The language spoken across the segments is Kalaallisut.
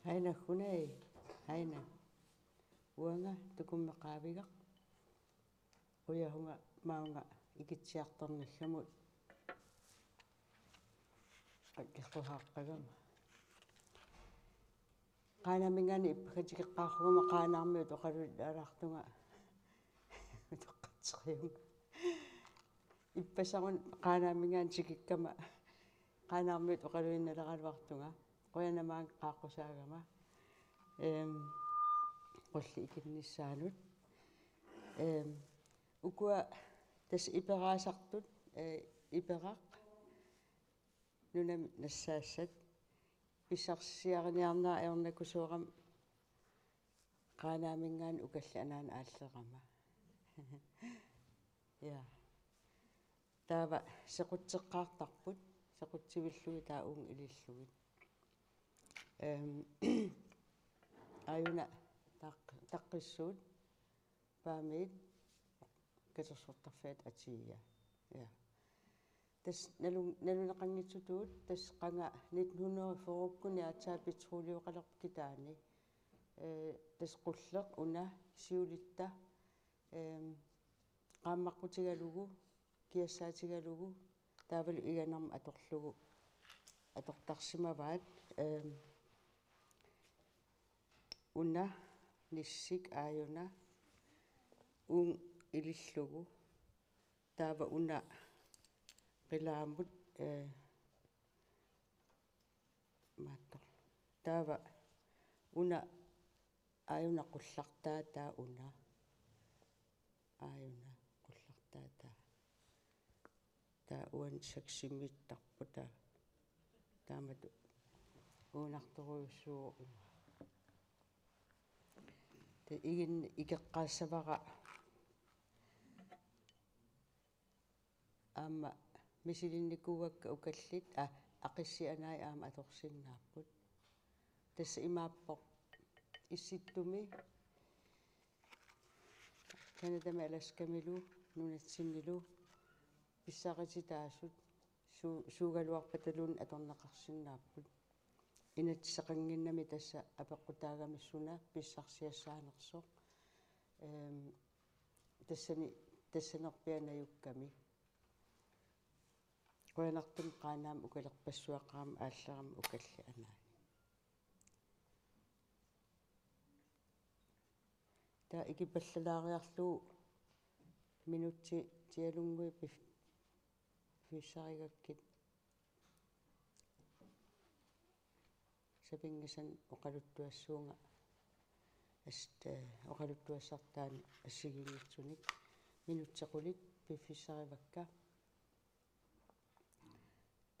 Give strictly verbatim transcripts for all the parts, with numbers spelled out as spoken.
Aina hunai, aina. Uanga tukummeqaavigaq. Qujahunga maunga ikitsiartornillamut. Qakkeqquhaaqqagama. Qaanaaminngaanniit ippakka tikeqqaarugama Qaanaarmiut oqalualaartunga. Utoqqatseriunga. Ippassagun Qaanaaminngaanniit tikikkama Qaanaarmiut oqaluinnaleraluartunga. Qujanaq maanga qaaqqusaagama. Ehm, qulleq ikinnissaanut. Ehm, ukua tassa iperaasartut, eh, iperaq nunami nassaassat. Pissarsisiariniarnera ajornakusoorama Qaanaaminngaanniit ukallit anaanat aallerama. Ja. Taava sequtseqqaartarput, sequtsivillugit taava uunga ilillugit. Ehm, aajuna taq-, taqqissuut, Paamiit, katersortarfiat atia. Ja. Tassa nalu-, naluneqanngitsutut, tassa qanga nitten hundrede og fyrre-kkuni aatsaat petroleoqalerpoq Kitaani. Eh, tassa qulleq una siulitta, ehm, qaammaqqutigalugu, kiassaatigalugu, taavalu iganermut atorlugu, atortarsimavaat, ehm, una nissik aajuna uunga ilillugu, taava una qilaamut, eh, maattor. Taava una aajuna qullartaataa una. Aajuna qullartaataa. Taava uani saksimiittarput taava. Taamatut uunartorujussuuvoq. Taava iginni ikeqqaassavara aamma misilinnikuuakka ukallit, aa, Aqissianai aamma atorsinnaapput. Tassa imaappoq Issittumi, Canadami Alaskamilu, nunatsinnilu, pissarititaasut, su-, suugaluarpataluunniit atorneqarsinnaapput. Inatsiseqannginnami tassa apeqqutaagami suna pissarsiassaanersoq. Ehm, tassani, tassanerpiaq najukkami. Qujanartumik Qaanaami ukalerpassuaqarama aallarama ukallit anaanat. Taava ikipallalaariarlugu minutsit tialunnguit pif-, piffissarigakkit. Sapinngisannik oqaluttuassuunga ast-, eh, oqaluttuassartaani assigiinngitsunik minutsit qulit piffissarivakka.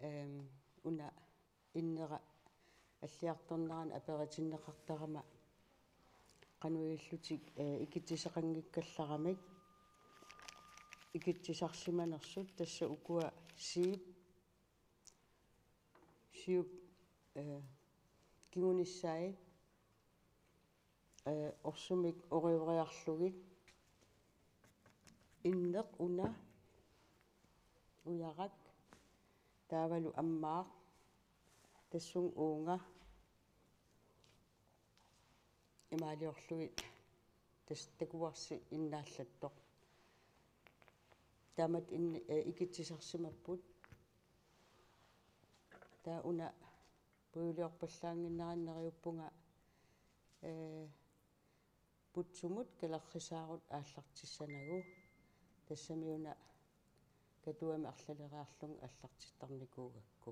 Ehm, una innera alliartornerani aperitinneqartarama qanoq ilillutik, eh, ikitsiseqanngikkallaramik ikitsisarsimanersut, tassa ukua siip, siup, eh, kingunissai, eh, orsumik orioriarlugit, inneq una ujarak, taavalu ammaaq, tassunga uunga imaaliorlugit, tassa takuarsi innaallattoq. Taamatut inni-, eh, ikitsisarsimapput. Taava una puiuliorpallaannginnerani neriuppunga, eh, putsumut kalerrisaarut aallartissanagu. Tassami una Katuami arlaleriarlunga aallartittarnikuugakku.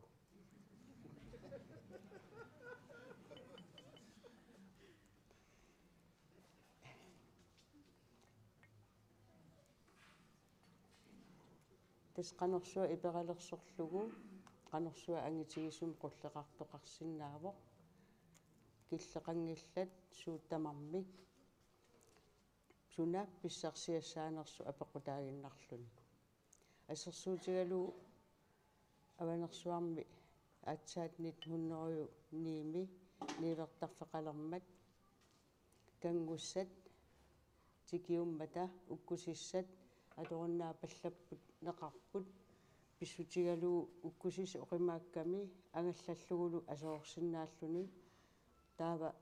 Tassa qanorsuaq iperalersorlugu, qanorsuaq angitigisumik qulleqartoqarsinnaavoq, killeqanngillat suut tamarmik, suna pissarsiassaanersoq apeqqutaaginnarluni. Assersuutigalugu Avanersuarmi aatsaat nitten hundrede ni-mi niuertarfeqalermat kanngussat tikiummata ukkusissat atorunnaappallapput neqarput, pissutigalugu ukkusissat oqimaakkami angallallugulu aserorsinnaalluni. Taava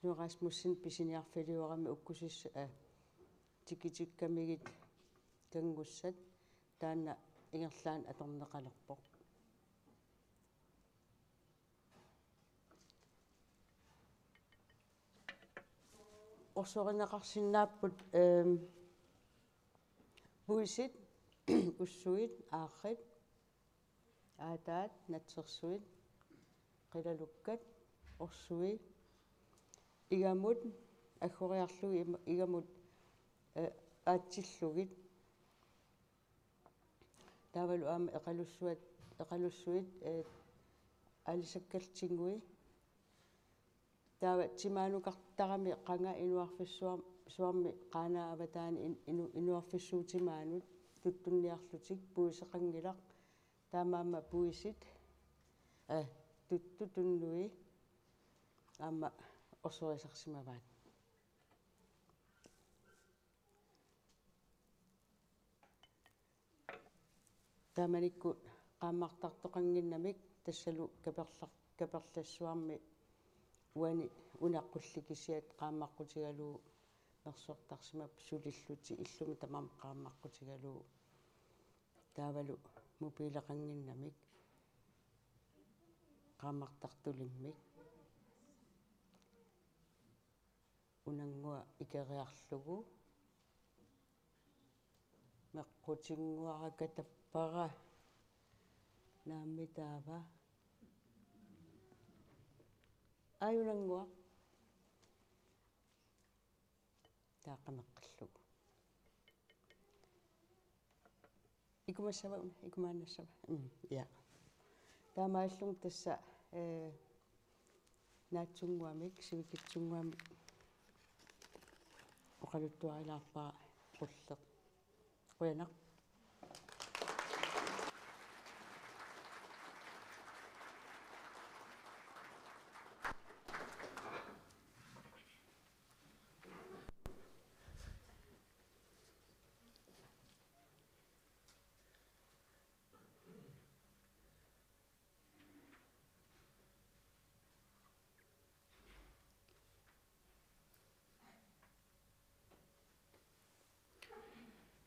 Knud Rasmussen pisiniarfiliorami ukkusissat, aa, tikitikkamigit kanngussat taanna ingerlaannaq atorneqalerpoq. Orsorineqarsinnaapput, ehm, puisit, ussuit, aarrit, aataat, natsersuit, qilalukkat, orsui, igamut, aggoriarlugit ima-, igamut, eh, aatsillugit. Taavalu aamma eqalussuat, eqalussuit, eh, aalisakkallu tingui. Taava timaanukartarami qanga inuarfissuar-, suarmi Qaanaaq avataani in-, inu-, inuarfissuup timaanut tuttunniarlutik puiseqanngilaq. Taamaammat puisit, eh, tuttut tunnui aamma orsorisarsimavaat. Taamanikkut qaammartartoqannginnamik tassalu kaperlar-, kaperlassuarmi uani una qullikisiat qaammaqqutigalugu mersortarsimappat sulillutik illumi tamarmi qaammaqqutigalugu. Taavalu mobileqannginnamik qaammartartulimmik. Unannguaq ikeriarlugu. Meqqutinnguarakatappara. Naammi taava. Ai, unannguaq. Taava qameqqillugu. Ikumassava una, ikumaannassava? Mm, ja. Taamaallunga tassa, eh, naatsunnguamik, sivikitsunnguamik oqaluttuarilaarpara Qulleq. Qujanaq.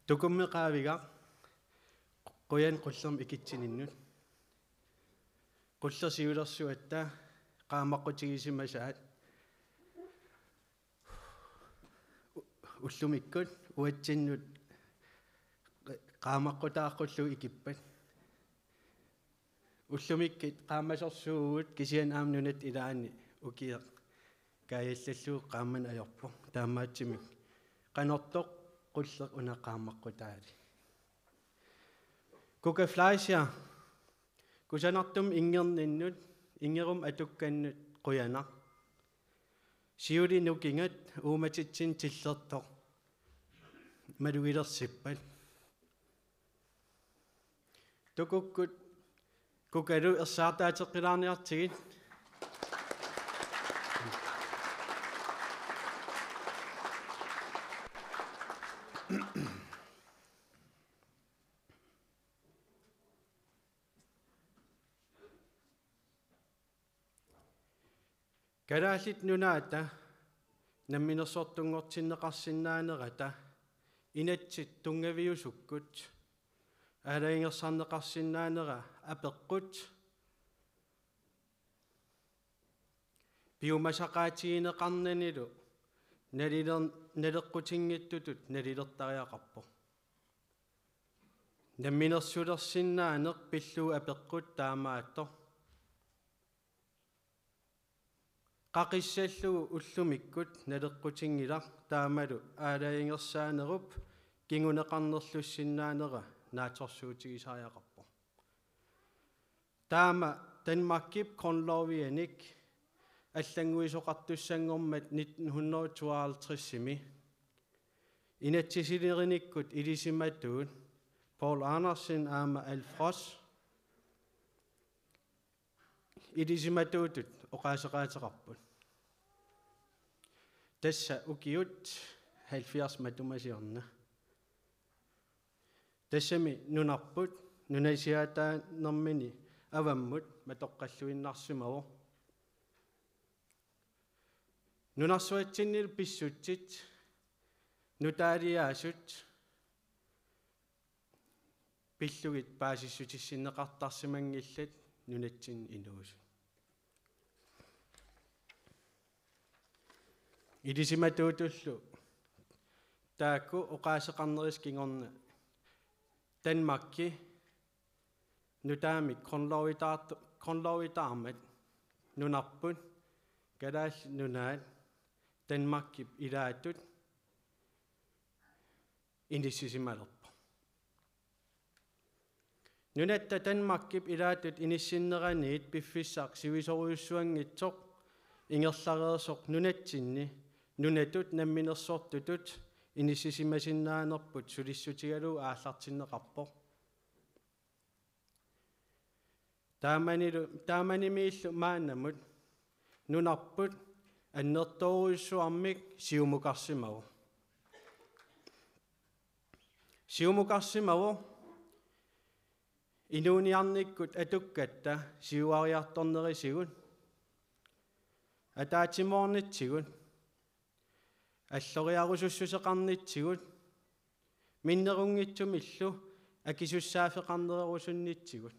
Tukummeqaavigaq, qujan Qullermik ikitsininnut. Qulleq siulersuatta qaammaqqutigisimasuat. U-, ullumikkut uatsinnut qa-, qaammaqqutaaqqullugit ikippat. Ullumikkut qaammasorsuuvugut kisianni aamma nunatta ilaanni ukioq kaajallallugu qaammaneq ajorpoq. Taamaattumik qanortoq Qulleq una qaammaqqutaali. Kuka Fleischer, kusanartumik inngerninnut, inngerumik atukkannut qujanaq. Siuliani nukingat uummatitsinnut tillertoq malugilersippat. Tukukkut Kukalu ersaartaateqqilaarniartigit. Kalaallit Nunaata namminersortunngortinneqarsinnaaneratta inatsit tunngaviusukkut aalajangersarneqarsinnaanera apeqqut piumasaqaatigineqarnanilu naliler-, naleqqutinngitsutut nalilertariaqarpoq. Namminersulersinnaaneq pillugu apeqqut taamaattoq. Qaqissallugu ullumikkut naleqqutinngilaq taamalu aalajangersaanerup kinguneqarnerlussinnaanera naatsorsuutigisariaqarpoq. Taama Danmarkip grundlovianik allannguisoqartussanngormat nitten hundrede tooghalvtredsimi inatsisilerinikkut ilisimatuut Poul Andersen aamma Alf Ross ilisimatuutut oqaaseqaateqarput. Tassa ukiut halvfjerds matuma siorna. Tassami nunarput nunasiaataanermini avammut matoqqalluinnarsimavoq. Nunarsuatsinnilu pissutsit nutaaliaasut pillugit paasissutissinneqartarsimanngillat nunatsinni inuusut. Ilisimatuutullu taakku oqaaseqarnerisa kingorna Danmarki nutaamik grundlovitaart-, grundlovitaarmat nunarput, Kalaallit Nunaat Danmarkip ilaatut inissisimalerpoq. Nunatta Danmarkip ilaatut inissinneraniit piffissaq sivisoorujussuanngitsoq ingerlareersoq nunatsinni nunatut namminersortutut inissisimasinnaanerput sulissutigalugu aallartinneqarpoq. Taamanilu, taamanimiillu maannamut nunarput annertoorujussuarmik siumukarsimavoq. Siumukarsimavoq inuuniarnikkut atukkatta siuariartornerisigut, ataatsimoornitsigut, alloriarusussuseqarnitsigut, minnerunngitsumillu akisussaaffeqarnerusunnitsigut.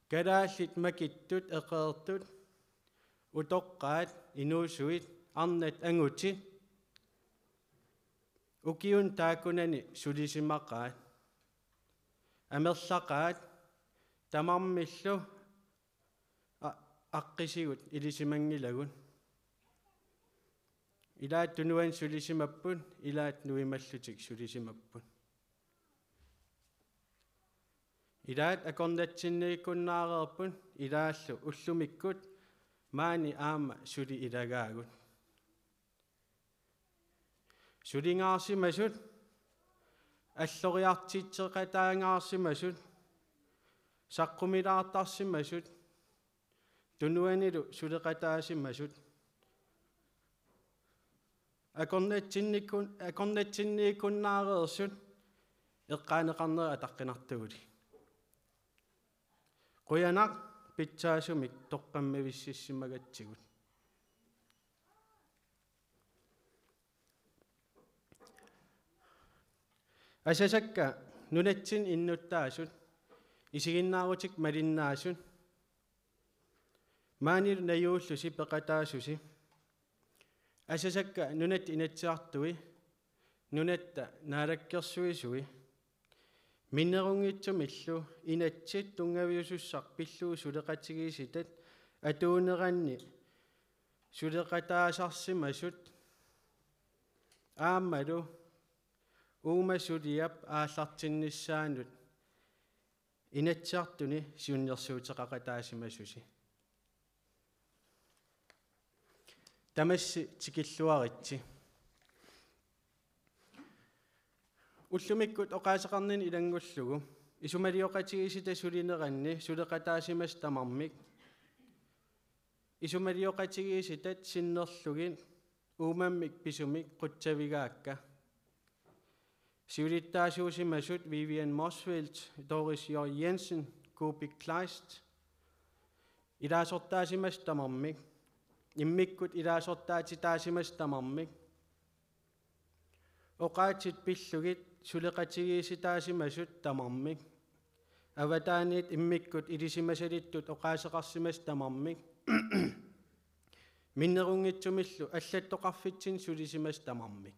Kalaallit makittut, eqeertut, utoqqaat, inuusuit, arnat angutit ukiuni taakkunani sulisimaqaat, amerlaqaat, tamarmillu a-, aqqisigut ilisimanngilagut. Ilaat tunuani sulisimapput, ilaat nuimallutik sulisimapput. Ilaat akornatsinniikkunnaareerput, ilaallu ullumikkut maani aamma suli ilagaagut. Sulingaarsimasut, alloriartitseqataangaarsimasut, saqqumilaartarsimasut, tunuanilu suleqataasimasut. Akornatsinnikkun-, akornatsinniikkunnaareersut eqqaaneqarnerat ataqqinartuguli. Qujanaq pitsaasumik toqqammavississimagatsigut. Asasakka nunatsinni innuttaasut, isiginnaarutikka malinnaasut, maanilu najuullusi peqataasusi. Asasakka Nunatta Inatsisartui, Nunatta Naalakkersuisui. Minnerunngitsumillu inatsit tunngaviusussaq pillugu suleqatigiissitat atuuneranni suleqataasarsimasut aammalu uuma suliap aallartinnissaanut Inatsisartuni siunnersuuteqaqataasimasusi. Tamassi tikilluaritsi. Ullumikkut oqaaseqarnini ilanngullugu isumalioqatigiissitap sulineranni suleqataasimasut tamarmik, isumalioqatigiissitat sinnerlugit uumammik pisumik qutsavigaakka. Siulittaasuusimasut Vivian Motzfeldt, Doris J. Jensen, Kuupik Kleist. Ilaasortaasimasut tamarmik, immikkut ilaasortaatitaasimasut tamarmik, oqaatsit pillugit suleqatigiissitaasimasut tamarmik, avataaniit immikkut ilisimasalittut oqaaseqarsimasut tamarmik, minnerunngitsumillu allattoqarfitsinni sulisimasut tamarmik.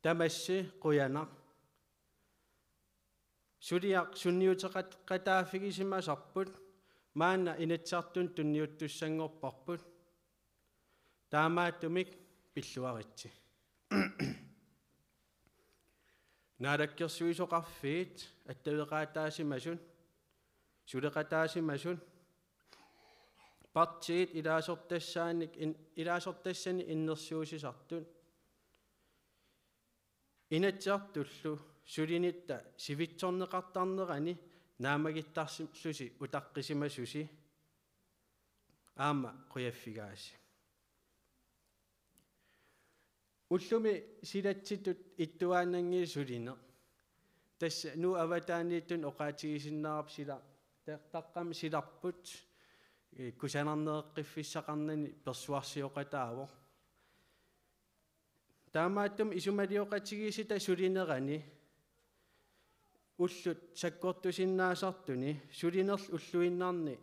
Tamassi qujanaq. Suliaq sunniuteqat-, qataaffigisimasarput, maanna Inatsisartuni tunniuttussanngorparput. Taamaattumik pilluaritsi. Naalakkersuisoqarfiit attaveqaataasimasut, suleqataasimasut, partiit ilaasortassaanik in-, ilaasortassani innersuussisartut, Inatsisartullu sulinitta sivitsorneqartarnerani naammagittarillusi utaqqisimasusi aamma qujaffigaasi. Ullumi silatsitut ittuaannanngilaq sulineq. Tassa Nuup avataaniittunik oqaatigisinnaavarput sila-, ta-, taqqamik silarput, ee, kusanarneqqiffissaqarnani persuarsioqataavoq. Taamaattumik isumalioqatigiissita sulinerani ullut sakkortusinnaasartuni sulinerlu ulluinnarni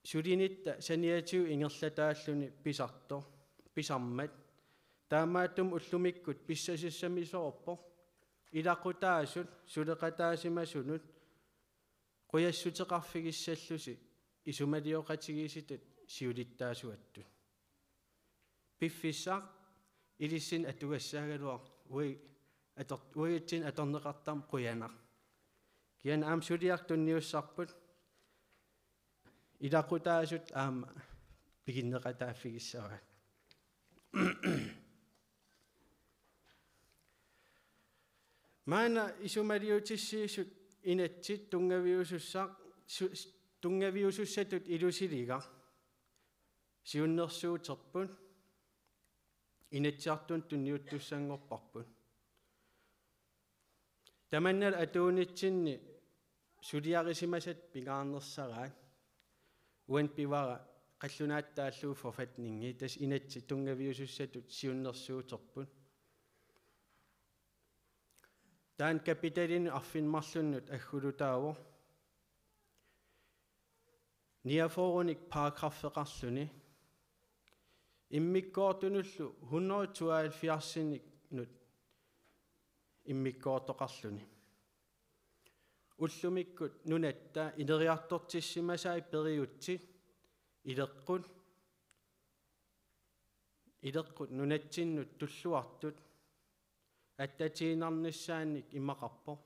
sulinitta saniatigut ingerlataalluni pisartoq, pisarmat. Taamaattumik ullumikkut pissassamisoorpoq ilaqutaasut suleqataasimasunut qujassuteqarfigissallusi isumalioqatigiissitut siulittaasuattut. Piffissaq ilissinnut atugassaagaluaq ui-, ator-, uagutsinnut atorneqartarmat qujanaq. Kisianni aamma suliaq tunniussarput ilaqutaasut aamma piginneqataaffigissavaat. Maanna isumaliutissiisut inatsit tunngaviusussaq, su-, tunngaviusussatut ilusiligaq siunnersuuterput, Inatsisartunut tunniuttussanngorparput. Tamannalu atuunitsinni suliarisimasat pingaarnersaraat. Uani pivara qallunaatut taallugu forfatningi, tassa inatsit tunngaviusussatut siunnersuuterput. Taanna kapitalinut arfineq-marlunnut aggulutaavoq. Niogfyrrenik paragraffeqarluni. Immikkoortunullu hundrede tooghalvfjerdsinik immikkoortoqarluni. Ullumikkut nunatta ineriartortissimasai periutsit ileqqut, ileqqut nunatsinnut tulluartut attatiinnarnissaannik imaqarpoq.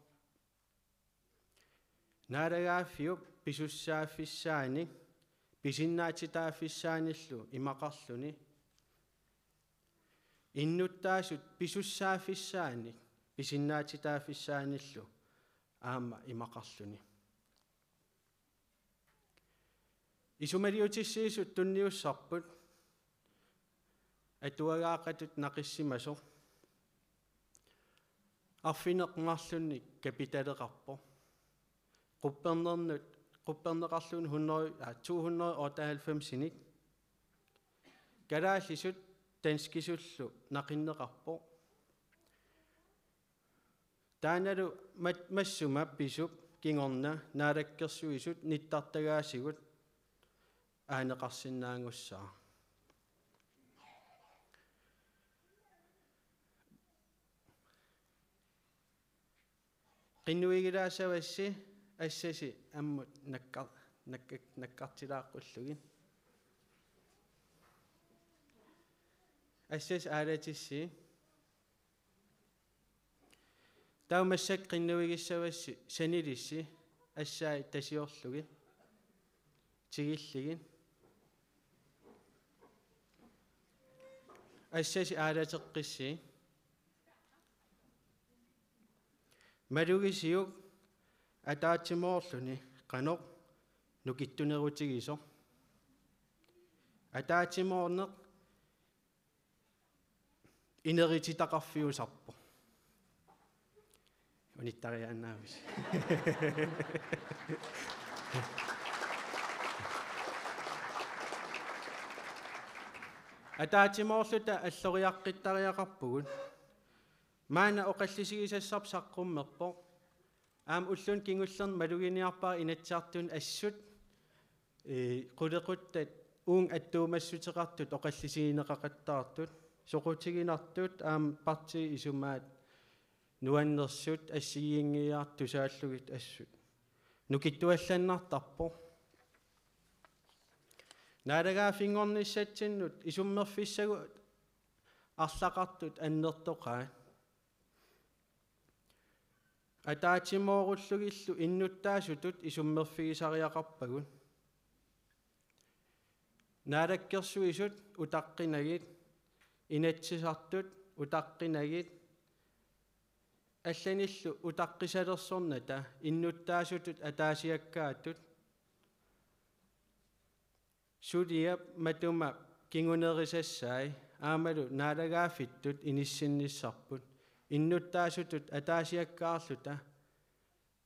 Naalagaaffiup pisussaaffissaani pisinnaatitaaffissaanillu imaqarluni. Innuttaasut pisussaaffissaannik pisinnaatitaaffissaanillu aamma imaqarluni. Isumaliutissiisut tunniussarput atuagaaqatut naqissimasoq. Arfineq-marlunnik kapitaleqarpoq. Quppernernut, qupperneqarluni hundrede, aa, to hundrede og otteoghalvfemsinik. Kalaallisut danskisullu naqinneqarpoq. Taannalu mat-, massuma pisup kingorna Naalakkersuisut nittartagaasigut aaneqarsinnaanngussaaq. Qinnuigilaassavassi assasi ammut nakkar-, nakka-, nakkartilaaqqullugit. Assasi aalatissi. Taava massakkut qinnuigissavassi sanilissi assai tasiorlugit. Tigilligit. Assasi aalateqqissi. Malugisiuk ataatsimoorluni qanoq nukittunerutigisoq. Ataatsimoorneq inerititaqarfiusarpoq. Unittariaannaavusi. Ataatsimoorluta alloriaqqittariaqarpugut. Maanna oqallisigisassarput saqqummerpoq. Aamma ulluni kingullerni maluginiarpara Inatsisartuni assut, ee, qulequttat uunga attuumassuteqartut oqallisigineqaqattaartut, soqutiginartut aamma partiit isumaat nuannersut assigiinngiiaartut tusaallugit assut. Nukittuallannartarpoq. Naalagaaffinngornissatsinnut isummerfissagut arlaqartut annertoqaat. Ataatsimoorullugillu innuttaasutut isummerfigisariaqarpagut. Naalakkersuisut utaqqinagit, Inatsisartut utaqqinagit, allanillu utaqqisalersornata innuttaasutut ataasiakkaatut. Suliap matuma kingunerisassai aammalu naalagaaffittut inissinnissarput innuttaasutut ataasiakkaarluta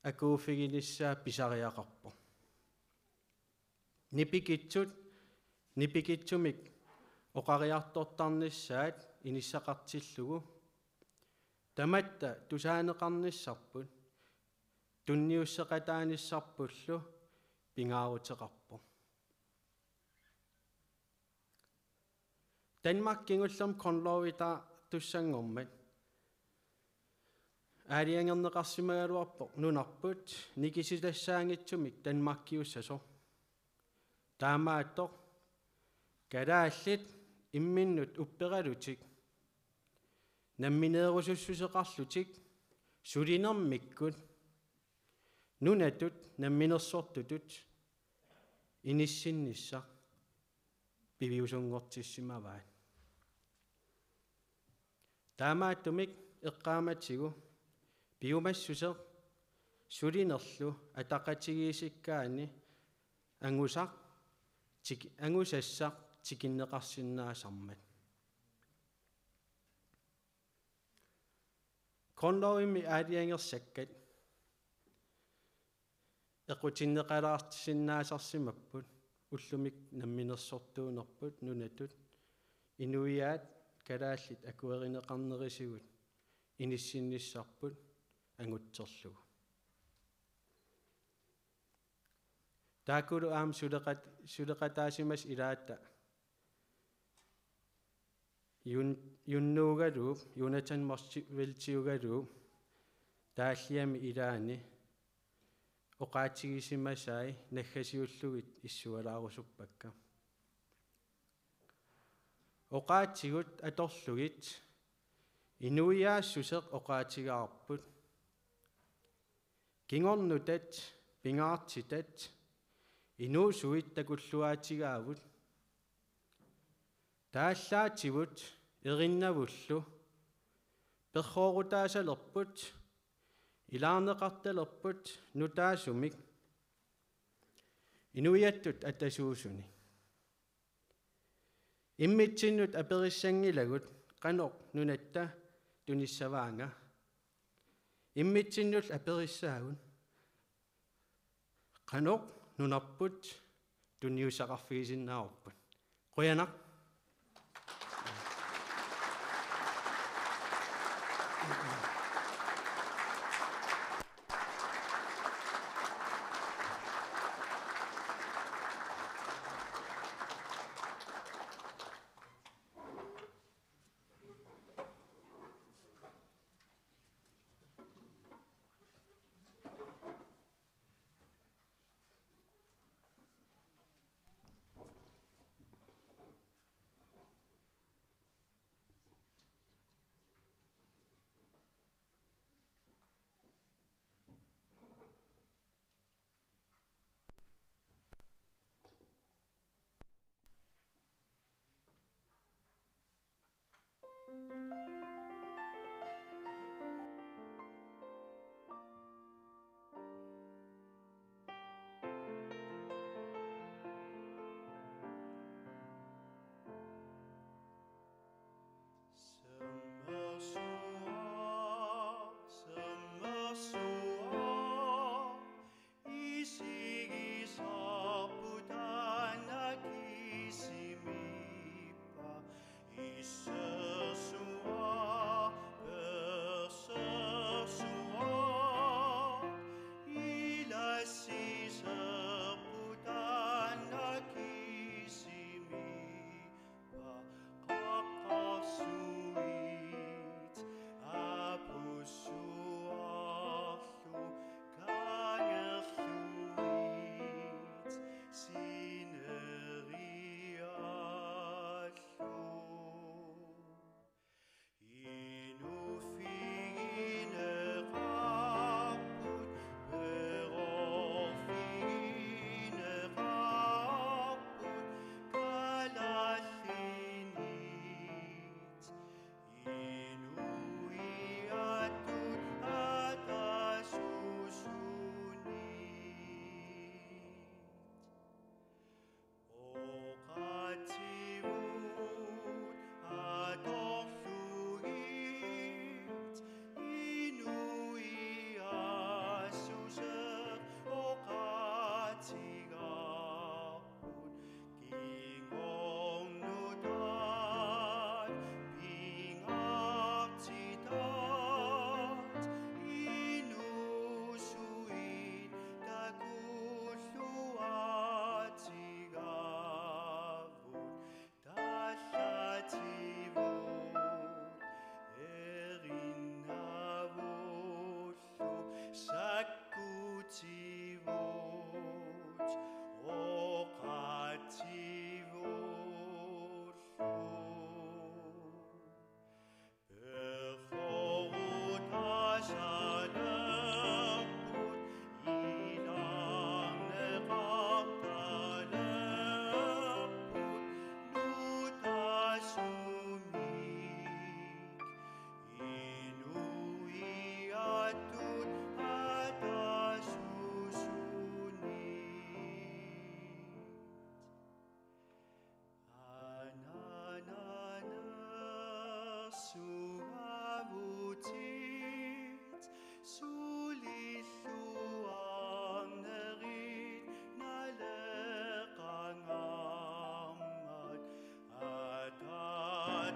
akuuffiginissaa pisariaqarpoq. Nipikitsut nipikitsumik oqariartortarnissaat inissaqartillugu tamatta tusaaneqarnissarput tunniusseqataanissarpullu pingaaruteqarpoq. Danmark kingullermik grundlovitaartussanngormat aalajangerneqarsimagaluarpoq nunarput nikisitassaanngitsumik Danmarkiussasoq. Taamaattoq kalaallit imminnut upperalutik nammineerusussuseqarlutik sulinermikkut nunatut namminersortutut inissinnissaq piviusunngortissimavaat. Taamaattumik eqqaamatigu piumassuseq sulinerlu ataqatigiissikkaanni angusaq tik-, angusassaq tikinneqarsinnaasarmat. Grundlovimi aalajangersakkat eqqutinneqalaarsinnaasarsimapput ullumi namminersortuunerput nunatut inuiaat kalaallit akuerineqarnerisigut inissinnissarput angutserlugu. Taakkulu aamma suleqat-, suleqataasimasut ilaata Jun-, Junnuugaluup, Jonathan Motzfeldtiugaluup taalliami ilaanni oqaatigisimasai naggasiullugit issualaarusuppakka. Oqaatsigut atorlugit inuiaassuseq oqaatigaarput. Kingornutat, pingaartitat, inuusuit takulluaatigaavut. Taallaatigut erinnavullu perroorutaasalerput, ilaarneqartalerput nutaasumik inuiattut atasuusuni. Immitsinnut aperissanngilagut qanoq nunatta tunissavaanga. Immitsinnut aperissaagut qanoq nunarput tunniussaqarfigisinnaavarput. Qujanaq.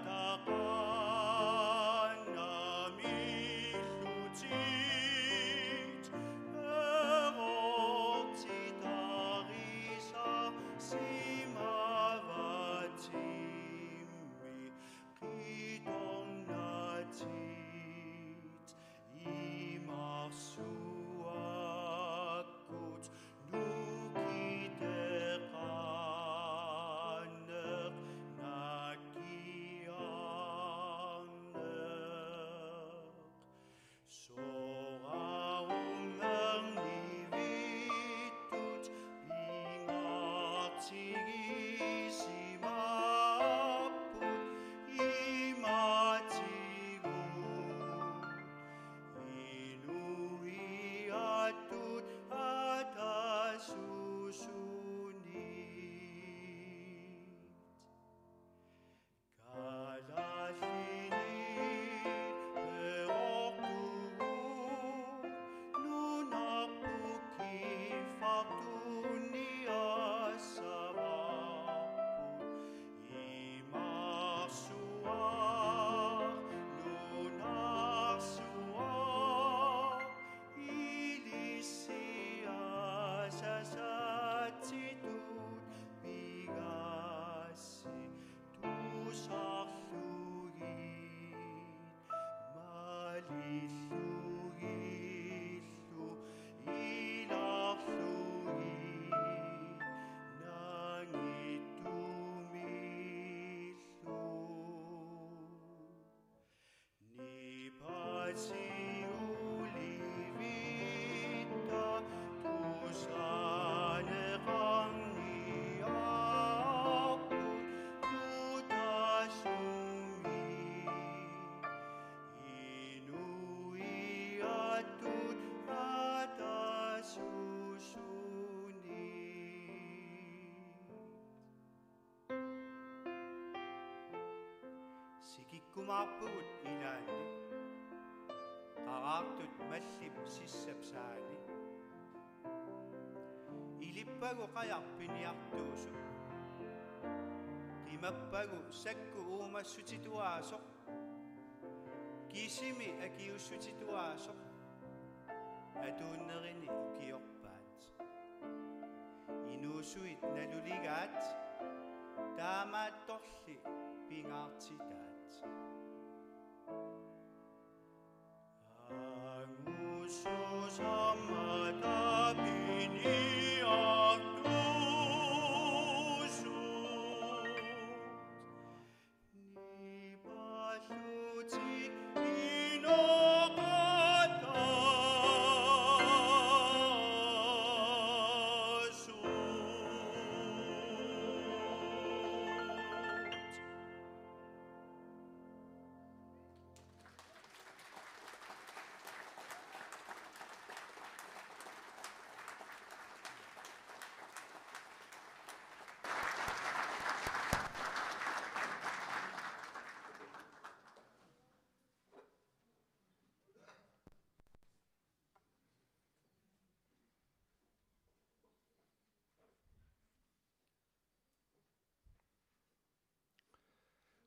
Taqaannamillutit peroortitarisarsimavatimmi qitornatit imarsuakkut nukiteqanneq nakiarneq. Soraarummernivittut pingaartigisimapput imaatigut inuiattut ataasiusunit. Kalaallinit peroortugut nunarput kiffartuunniassavagut imarsuaq nunarsuaq ilissi asasaatitut pigaassi tusarlugit malillugillu ilarlugit nangittumillu. Nipasiulivitta tusaaneqarniarput nutaasumik inuiattut ataasiusunit. Sikikkumaarpugut ilaanni qaraartut mallit sissap saani. Ilippagu qajaq piniartuusoq. Qimappagu sakku uumassutituaasoq. Kisimi akiuussutituaasoq. Atuunnerini ukiorpaat. Inuusuit naluligaat, taamaattorli pingaartitaat. Angussusammata piniartuusoq. Nipallutik inoqataasut.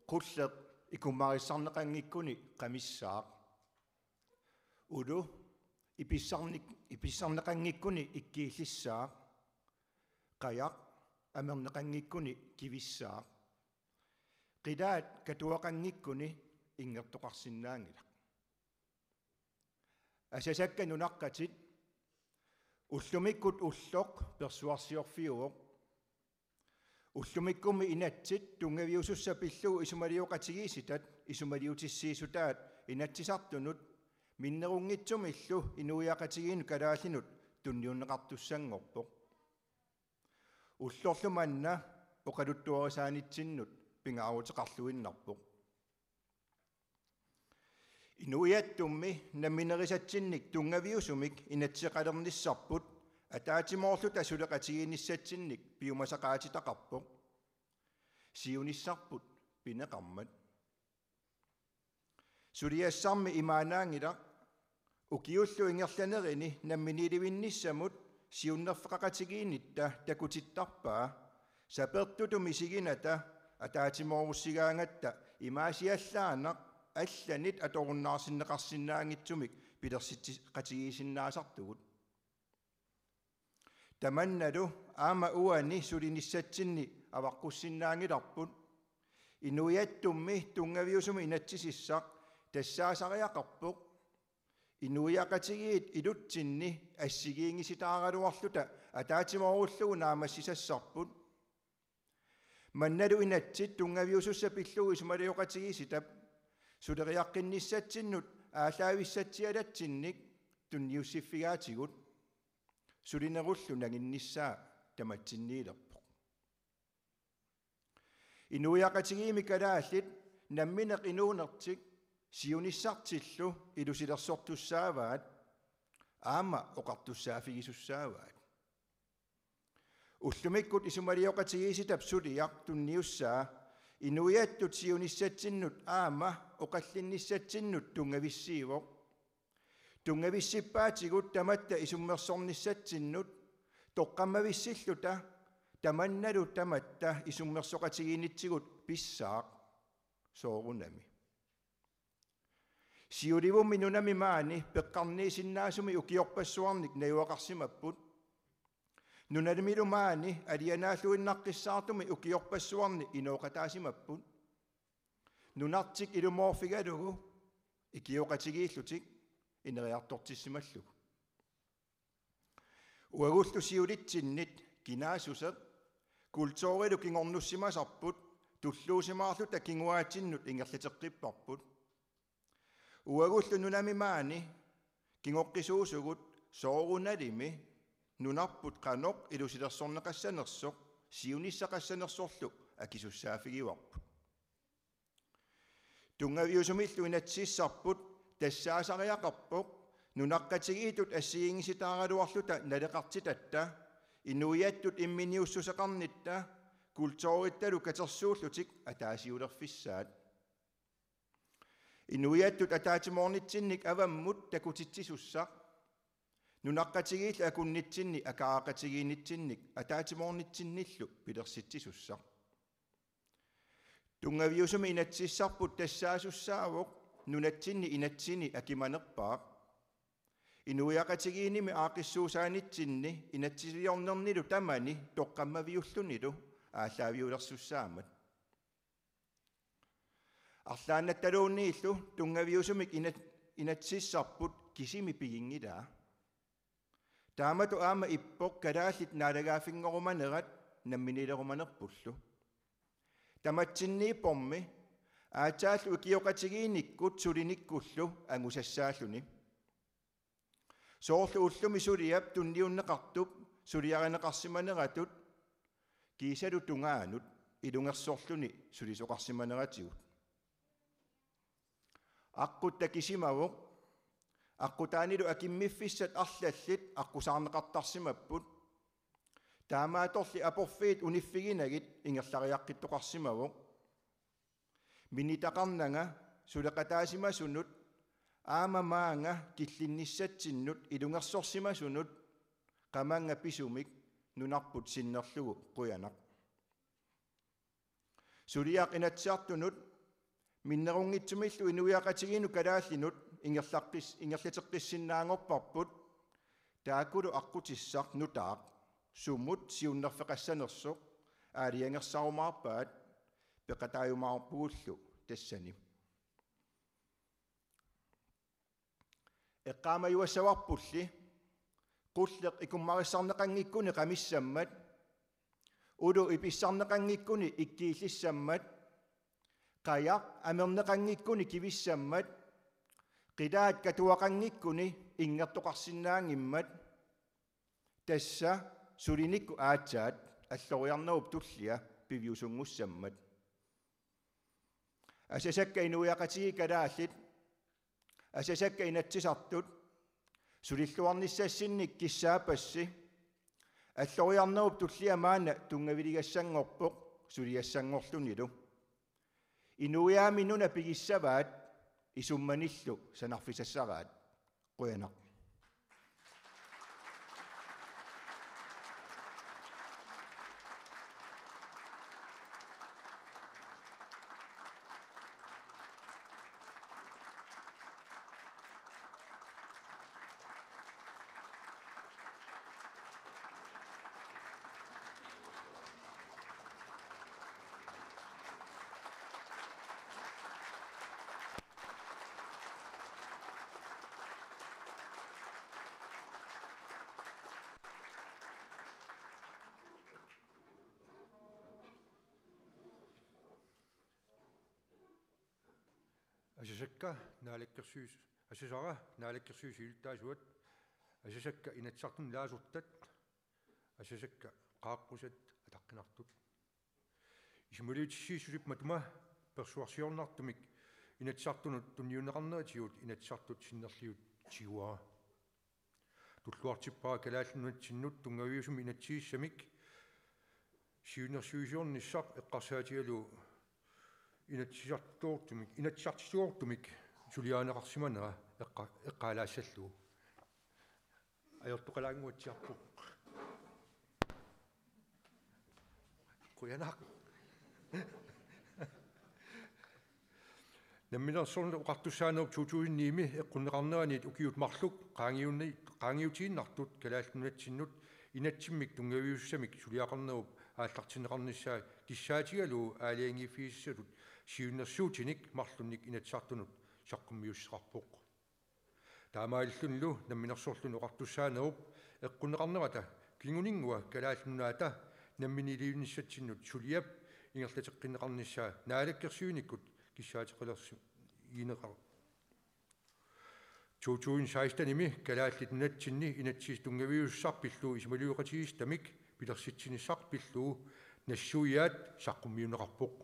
Qulleq ikummarissarneqanngikkuni qamissaaq. Ulu ipissarnik-, ipissarneqanngikkuni ikkiillissaaq. Qajaq amerneqanngikkuni kivissaaq. Qilaat katuaqanngikkuni inngertoqarsinnaanngilaq. Asasakka nunaqqatit, ullumikkut ulloq persuarsiorfiuvoq. Ullumikkummi inatsit tunngaviusussat pillugu isumalioqatigiissitat isumaliutissiissutaat Inatsisartunut minnerunngitsumillu inuiaqatigiinnut kalaallinut tunniunneqartussanngorpoq. Ullorlu manna oqaluttuarisaanitsinnut pingaaruteqarluinnarpoq. Inuiattummi namminerisatsinnik tunngaviusumik inatsiseqalernissarput ataatsimoorluta suleqatigiinnissatsinnik piumasaqaatitaqarpoq. Siunissarput pineqarmat. Suliassarmi imaannaanngilaq ukiullu ingerlanerini namminiilivinnissamut siunnerfeqaqatigiinnitta takutittarpaa sapertutut misiginata ataatsimoorussigaangatta imaasiallaannaq allanit atorunnaarsinneqarsinnaanngitsumik pilersitseqatigiissinnaasartugut. Tamannalu aamma uani sulinissatsinni avaqqussinnaanngilarput. Inuiattummi tunngaviusumik inatsisissaq tassaasariaqarpoq inuiaqatigiit ilutsinni assigiinngisitaaraluarluta ataatsimoorullugu naammassisassarput. Mannalu inatsit tunngaviusussat pillugu isumalioqatigiissitap suleriaqqinnissatsinnut aallaavissatsialatsinnik tunniussiffigaatigut, sulinerullu nanginnissaa tamatsinniilerpoq. Inuiaqatigiimmi kalaallit namminneq inuunertik siunissartillu ilusilersortussaavaat, aamma oqartussaaffigisussaavaat. Ullumikkut isumalioqatigiissitap suliaq tunniussaa inuiattut siunissatsinnut aamma oqallinnissatsinnut tunngavissiivoq. Tunngavissippaatigut tamatta isummersornissatsinnut toqqammavissilluta tamannalu tamatta isummersoqatigiinnitsigut pissaaq, soorunami. Siulivummi nunami maani peqqarniisinnaasumi ukiorpassuarnik najugaqarsimapput. Nunamilu maani alianaalluinnaqqissaartumi ukiorpassuarni inooqataasimapput. Nunartik ilumoorfigalugu ikioqatigiillutik ineriartortissimallugu. Uagullu siulitsinnit kinaassuseq kulturilu kingornussimasarput tulluusimaarluta kinguaatsinnut ingerlateqqipparput. Uagullu nunami maani kingoqqisuusugut soorunalimi nunarput qanoq ilusilersorneqassanersoq siunissaqassanersorlu akisussaaffigivarput. Tunngaviusumillu inatsisissarput tassaasariaqarpoq nunaqqatigiittut assigiinngisitaaraluarluta naleqartitatta, inuiattut imminiussuseqarnitta, kulturittalu katersuullutik ataasiulerfissaat. Inuiattut ataatsimoornitsinnik avammut takutitsisussaq, nunaqqatigiillu akunnitsinni akaaqatigiinnitsinnik ataatsimoornitsinnillu pilersitsisussaq. Tunngaviusumik inatsisissarput tassaasussaavoq nunatsinni inatsini akimanerpaaq. Inuiaqatigiinnimi aaqqissuussaanitsinni inatsisiliornernilu tamani toqqammaviullunilu aallaaviulersussaammat. Arlaannattaluunniillu tunngaviusumik inat-, inatsisissarput kisimi piginngilaa. Taamatut aamma ippoq kalaallit naalagaaffinngorumanerat namminiilerumanerpullu. Tamatsinniippormi aatsaallu ikioqatigiinnikkut sulinikkullu angusassaalluni. Soorlu ullumi suliap tunniunneqartup suliarineqarsimaneratut kiisalu tungaanut ilungersorluni sulisoqarsimaneratigut. Aqqut takisimavoq, aqqutaanilu akimmiffissat arlallit aqqusaarneqartarsimapput. Taamaattorli aporfiit uniffiginagit ingerlariaqqittoqarsimavoq. Minitaqarnanga suleqataasimasunut aamma maanga killinnissatsinnut ilungersorsimasunut qamannga pisumik nunarput sinnerlugu qujanaq. Suliaq Inatsisartunut minnerunngitsumillu inuiaqatigiinnut kalaallinut ingerlaqqis-, ingerlateqqissinnaanngorparput, taakkulu aqqutissaq nutaaq sumut siunnerfeqassanersoq aalajangersarumaarpaat, peqataajumaarpugullu tassani. Eqqaamajuassavarpulli, qulleq ikummarissarneqanngikkuni qamissammat, ulu ipissarneqanngikkuni ikkiillissammat, qajaq amerneqanngikkuni kivissammat, qilaat katuaqanngikkuni inngertoqarsinnaanngimmat, tassa sulinikkut aatsaat alloriarnerup tullia piviusunngussammat. Asasakka inuiaqatigiit kalaallit, asasakka inatsisartut, sulilluarnissassinnik kissaappassi, alloriarnerup tullia maanna tunngaviligassanngorpoq suliassanngorlunilu. Inuiaammi nuna pigissavaat, isummanillu sanarfisassaraat. Qujanaq. Asasakka naalakkersuis-, asasara naalakkersuisut siulittaasuat, asasakka Inatsisartuni ilaasortat, asasakka qaaqqusat ataqqinartut. Isumaliutissiissutip matuma persuarsiornartumik Inatsisartunut tunniunneqarneratigut Inatsisartut sinnerliutigaara. Tulluartippara Kalaallit Nunatsinnut tunngaviusumik inatsisissamik siunnersuisiornissaq eqqarsaatigalugu inatsisartoortumik, inatsisartoortumik suliarineqarsimanera eqqa-, eqqaalaassallugu. Ajortoqalaannguatsiarpoq. Qujanaq. Namminersorlutik Oqartussaanerup to tusind ni-mi eqqunneqarneranit ukiut marluk qaangiunni-, qaangiutiinnartut Kalaallit Nunatsinnut inatsimmik tunngaviussamik suliaqarnerup aallartinneqarnissaa kissaatigalugu aalajangiiffigisassatut siunnersuutinik marlunnik Inatsisartunut saqqummiussaqarpoq. Taamaalillunilu Namminersorlutik Oqartussaanerup eqqunneqarnerata kinguninngua Kalaallit Nunaata namminiilivinnissatsinnut suliap ingerlateqqinneqarnissaa naalakkersuinikkut kissaateqalersi-, ineqar-. To tusind seksten-imi Kalaallit Nunatsinni inatsisit tunngaviusussaq pillugu isumaliuqatigiissittamik pilersitsinissaq pillugu nassuiaat saqqummiunneqarpoq.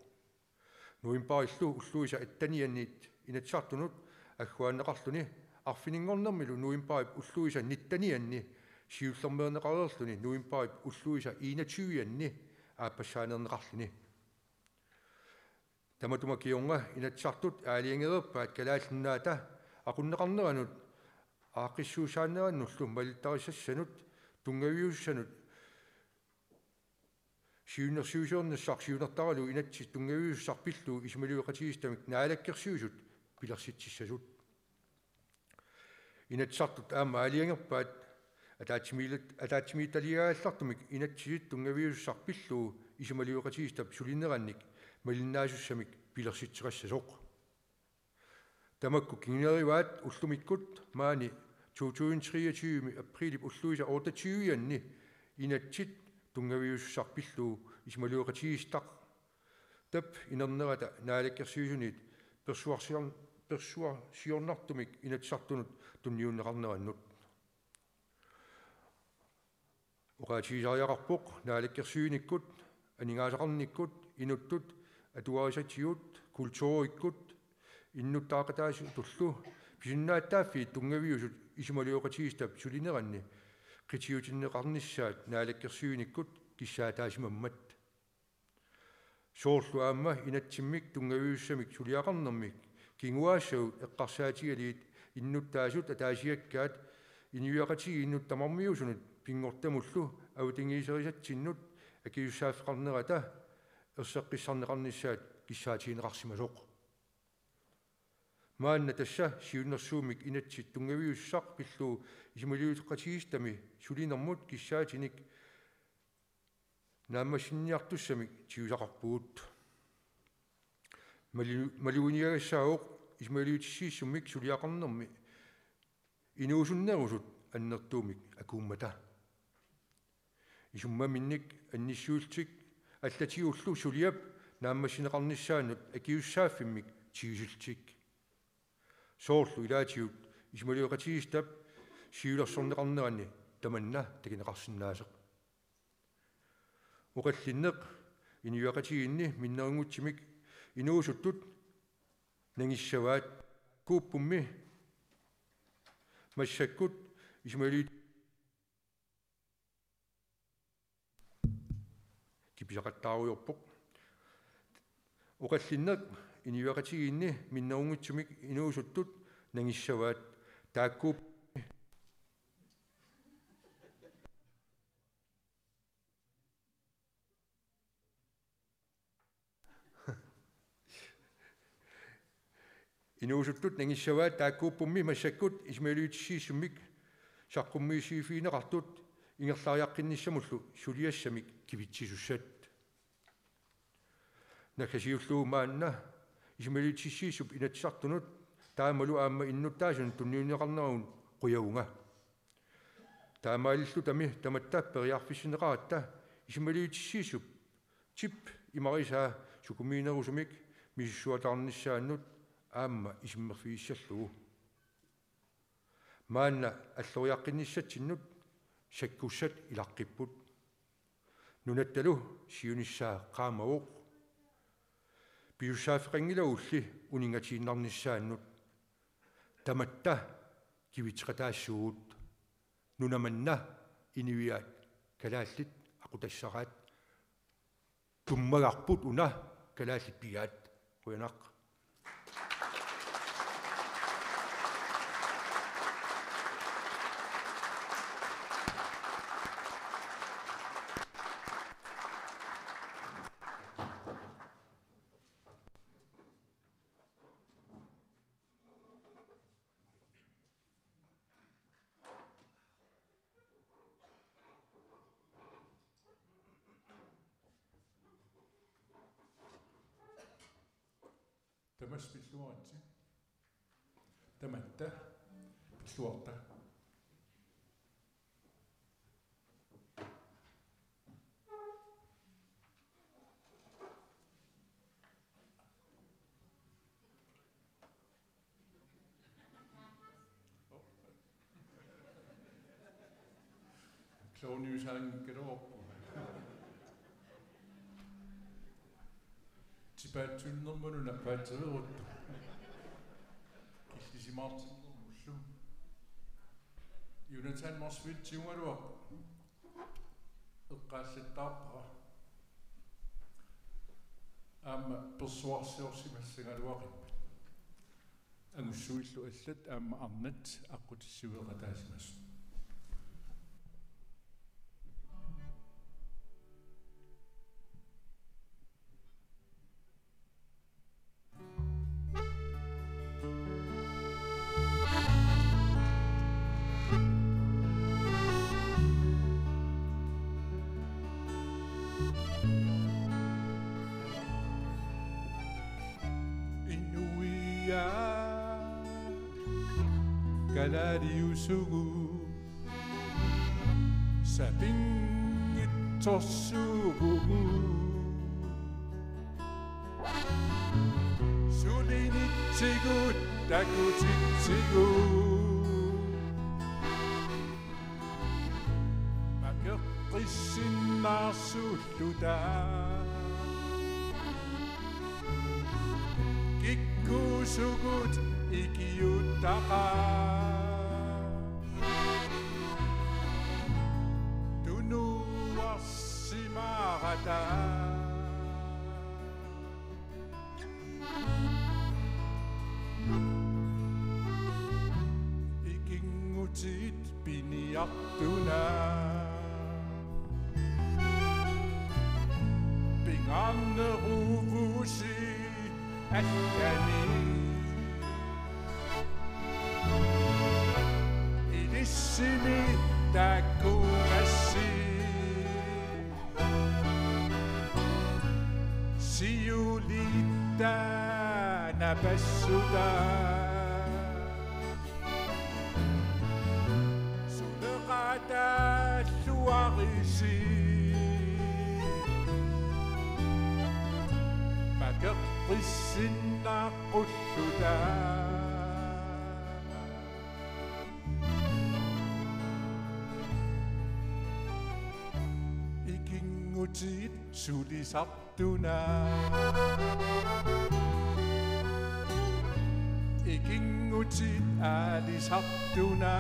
Novembarillu ulluisa attenianni Inatsisartunut agguaanneqarluni arfininngornermilu novembarip ulluisa nittenianni siullermeerneqareerluni novembarip ulluisa enogtyve-anni aappassaaneerneqarluni. Tamatuma kingorna Inatsisartut aalajangereerpaat Kalaallit Nunaata aqunneqarneranut aaqqissuussaannerannullu malittarisassanut tunngaviussanut siunnersuisiornissaq siunertaralugu inatsisit tunngaviusussaq pillugu isumaliuqatigiissittamik naalakkersuisut pilersitsissasut. Inatsisartut aamma aalajangerpaat ataatsimiilat-, ataatsimiititaliagaallartumik inatsisit tunngaviusussaq pillugu isumaliuqatigiissitap sulinerannik malinnaasussamik pilersitseqassasoq. Tamakku kinguneqaraat ullumikkut maani to tusind treogtyve-mi aprilip ulluisa otteogtyve-anni inatsit tunngaviusussaq pillugu isumaliuqatigiissitaq tap inernerata naalakkersuisuniit persuarsior-, persuarsiornartumik Inatsisartunut tunniunneqarnerannut. Oqaatigisariaqarpoq naalakkersuinikkut, aningaasaqarnikkut, inuttut, atugarisatigut, kulturikkut, innuttaaqataasutullu pisinnaatitaaffiit tunngaviusut isumaliuqatigiissitap sulineranni qitiutinneqarnissaat naalakkersuinikkut kissaataasimammat. Soorlu aamma inatsimmik tunngaviussamik suliaqarnermik kinguaassagut eqqarsaatigalugit innuttaasut ataasiakkaat inuiaqatigiinnut tamarmiusunut pinngortamullu avatangiiserisatsinnut akisussaaffeqarnerata erseqqissarneqarnissaat kissaatigineqarsimasoq. Maanna tassa siunnersuummik inatsit tunngaviusussaq pillugu isumaliuteqatigiissitami sulinermut kissaatinik naammassinniartussamik tigusaqarpugut. Malu-, maluginiagassaavoq isumaliutissiissummik suliaqarnermi inuusunnerusut annertuumik akuummata. Isummaminnik annissuillutik allatigullu suliap naammassineqarnissaanut akisussaaffimmik tigusillutik. Soorlu ilaatigut isumaliuqatigiissitap siulersorneqarnerani tamanna takuneqarsinnaasoq. Oqallinneq inuiaqatigiinni minnerunngitsumik inuusuttut nangissavaat. Taakkuuppummi massakkut isumaliut-, kipisaqattaarujoorpoq. Oqallinneq inuiaqatigiinni minnerunngitsumik inuusuttut nangissavaat. Taakkuup-, inuusuttut nangissavaat. Taakkuuppummi massakkut isumaliutissiissummik saqqummiissifigineqartut ingerlariaqqinnissamullu suliassamik kivitsisussat. Naggasiullugu maanna isumaliutissiissup Inatsisartunut taamalu aamma innuttaasunut tunniunneqarneranut qujavunga. Taamaalillutami tamatta periarfissinneqaratta isumaliutissiissutip imarisaa sukumiinerusumik misissuataarnissaannut aamma isummerfigissallugu. Maanna alloriaqqinnissatsinnut sakkussat ilaqqipput. Nunattalu siunissaa qaamavoq. Pisussaaffeqanngilagulli uninngatiinnarnissaannut. Tamatta kivitseqataassuugut. Nuna manna inuiaat kalaallit aqutassaraat. Tummagarput una, kalaallit pigaat. Qujanaq. Tamassi pilluaritsi. Tamatta pilluarta. Klovniusaanngikkaluarpoq. Tipaatsunnermut una paatsereerutta. Killisimaartinnermullu. Jonathan Motzfeldt tigugaluarpoq. Eqqaallattaarpara. Aamma persuarsiorsimassagaluaqimmat. Angussuillu allat aamma arnat aqqutissiueqataasimasut. Inuiaat kalaaliusugut sapinngitsorsuuvugut. Sulinitsigut takutitsigut makeqqissinnaarsuulluta. Kikkuusugut ikiuuttaqaat. Tunuarsimaarata. Ikinngutit piniartuna. Pingaarneruvusi allani. Ilissimi takugassi. Siulitta napassuta. Suleqataalluarisi. Makeqqissinnaaqulluta. Ikinngutit sulisartuna. Ikinngutit aalisartuna.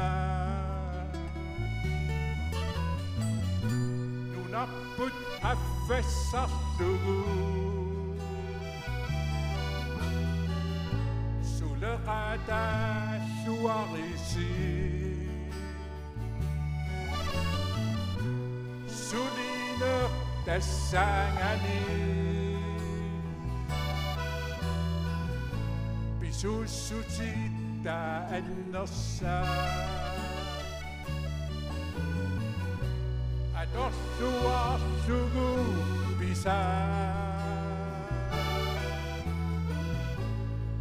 Nunarput affassarlugu. Suleqataalluarisi. Sulineq tassaagami. Pisuussutit taannersaat. Atorluarlugu pisaa.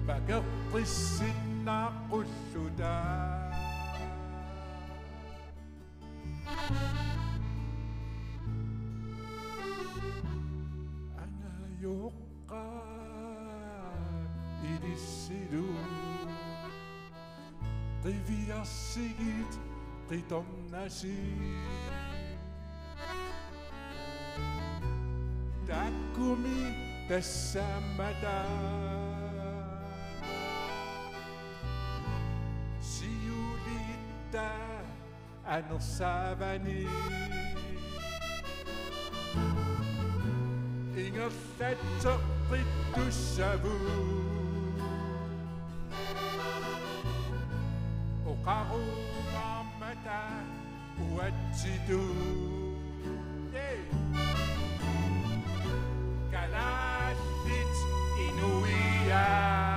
Makeqqissinnaaqulluta. Angajoqqaat ilissi Qiviarsigit qitornasi. Taakkumi tassaammata. Siulitta anersaavani. Ingerlatseqqittussavut. Oqarumaarmata uatsitut. Yay! Kalaallit inuiaat.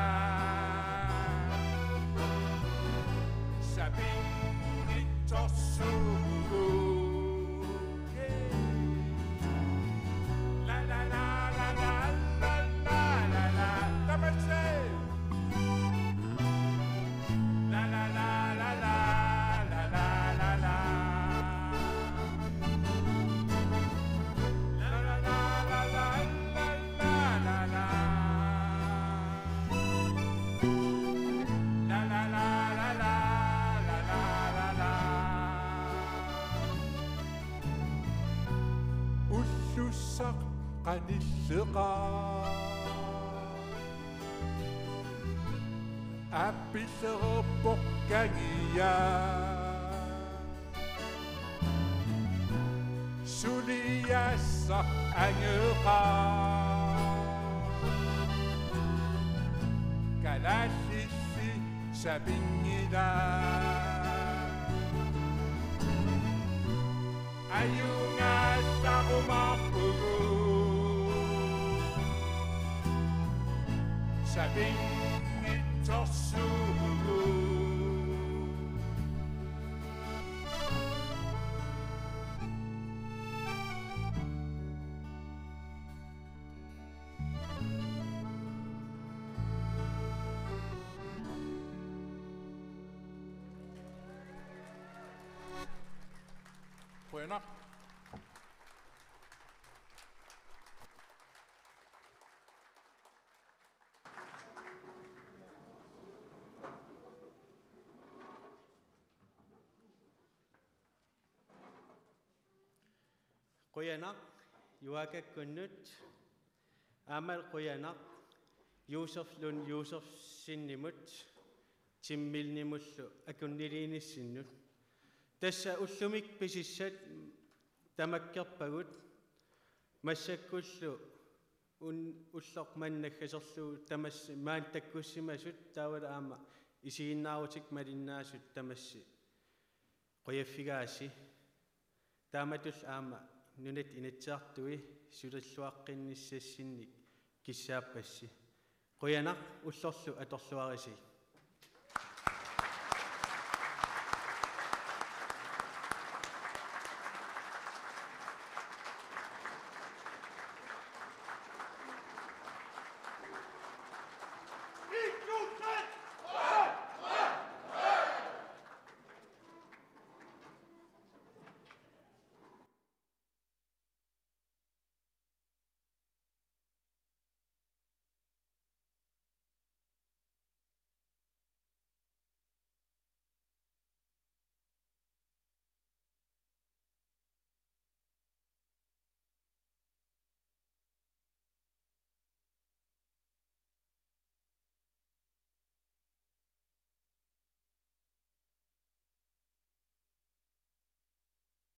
Sapinnittorsuuvugut. Yay! La, la, la. Tamassi! La, la, la. La, la, la, la, la. La, la, la, la, la, la, la, la. La, la, la, la, la, la, la, la, la. Ullussaq qanilleqaaq. Appillerpoq kangia. Suliassaq angeqaaq. Kalaallilli sapinngilaq. Ajunngallarumaarpugut. Sapinnittorsuuvugut. Qujanaq. Qujanaq Joakakkunnut, aamma qujanaq Josef Lund Josefsenimut, Tim Milnimullu akunniliinissinnut. Tassa ullumi pisissat tamakkerpagut, massakkullu un-, ulloq manna naggaserlugu tamassi maani takkussimasut, taavalu aamma isiginnaarutit malinnaasut tamassi. Qujaffigaassi. Taamatullu aamma Nunatta Inatsisartui sulilluaqqinnissassinnik kissaappassi. Qujanaq, ullorlu atorluarisi.